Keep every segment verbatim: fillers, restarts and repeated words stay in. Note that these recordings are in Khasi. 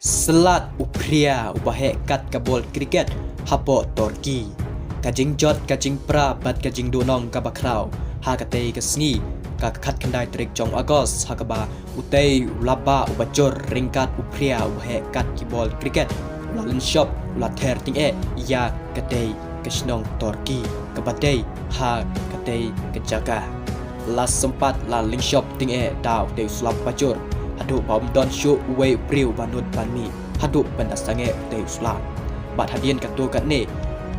Slat u phria uba heh kat ka bol kriket hapoh Turkey. Ka jingjot, ka jingpra bad ka jingduhnong kaba khraw ha katei ka sngi, ka khatkhyndai tarik jong August, ha kaba utei u laba uba jur ryngkat u phria uba heh kat ki bol kriket u la lynshop, u la ther tyngeh ïa katei ka shnong Turkey kaba dei ha katei ka jaka. La sympat la lynshop tyngeh da utei u slap uba jur haduh ba um don shuh uwei u briew ba nud ban mih haduh ban da sangeh utei u slap. Bad hadien katto katne,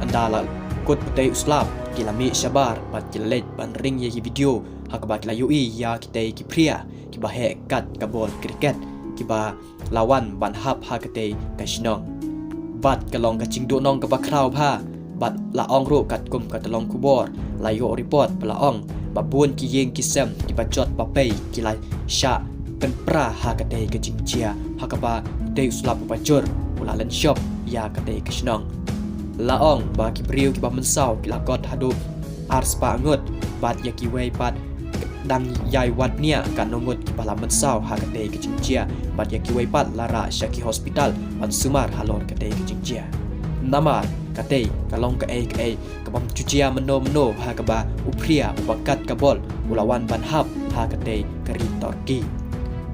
ynda la kut utei u slap, ki la mih shabar bad ki la leit ban ring ïa ki video ha kaba ki la ïohi ïa kitei ki phria kiba heh kat ka bol kriket kiba la wan ban hap ha katei ka shnong. Bad ka long ka jingduhnong kaba khraw bha, bad la ong ruh katkum ka tyllong khubor, la ïoh report ba la ong ba bun ki ïing ki sem kiba jot ba pei ki la shah pynpra ha katei ka jingjia ha kaba utei u slap uba jur u la lynshop ïa katei ka shnong. La ong ba ki briew kiba mynsaw ki la kot haduh ar spah ngut, bad ïa kiwei pat dang ïai wad nia katno ngut kiba la mynsaw ha katei ka jingjia, bad ïa kiwei pat la rah sha ki hospital ban sumar halor katei ka jingjia. Namar katei ka long kaei kaei kabym ju jia mynno mynno ha kaba u phria uba kat ka bol u la wan ban hap ha katei ka ri Turkey.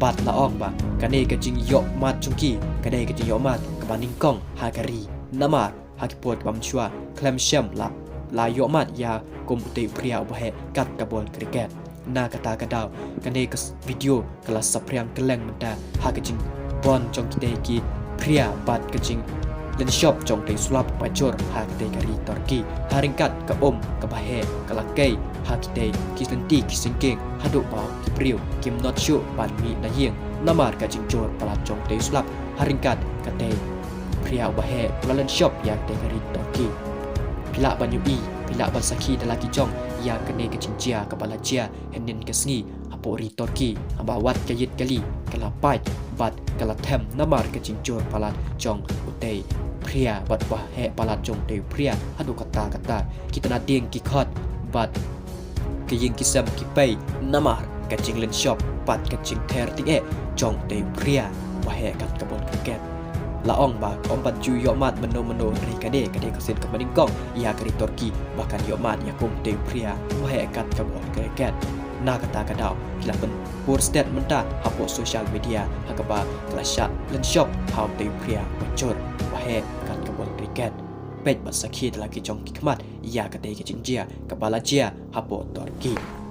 Bad la ong ba kane ka jingïohmad jong ki ka dei ka jingïohmad kaba nyngkong ha ka ri. Namar ha ki por kiba mynshuwa khlem shem la, la ïohmad ïa kum utei u phria uba heh kat ka bol kriket. Na kata ka daw, kane ka s-, video ka la saphriang kylleng mynta ha ka jingbun jong kitei ki phria bad ka jinglynshop jong utei u slap uba jur ha katei ka ri Turkey. Ha ryngkat ka um kaba heh ka la kei ha kitei ki lynti ki syngkien haduh ba ki briew kim nud shuh ban mih na ïing namar ka jingjur palat jong utei u slap. Ha ryngkat katei u phria uba heh u la lynshop ïa katei ka ri Turkey. Phi lah ban ïohi, phi lah ban sakhi da la ki jong ïa kane ka jingjia kaba la jia hynnin ka sngi hapoh ri Turkey, haba wat ka ïit ka li ka la pait bad ka la them namar ka jingjur palat jong utei u phria bad uba heh palat jong utei u phria haduh katta katta. Ki tnat dieng ki khot bad ki ïing ki sem ki pei namar ka jinglynshop bad ka jingther tyngeh jong utei u phria uba heh kat ka bol kriket. La ong ba ym pat ju ïohmad mynno mynno, hynrei kane ka dei ka sien kaba nyngkong ïa ka ri Turkey ba kan ïohmad ïa kum utei u phria uba heh kat ka bol kriket. Na kata ka daw ki la pynpur stet mynta hapoh social media ha kaba ka la shah lynshop ha utei u phria uba jur uba heh kat ka bol kriket. Peit bad sakhi da la ki jong ki khmat ïa katei ka jingjia kaba la jia hapoh Turkey.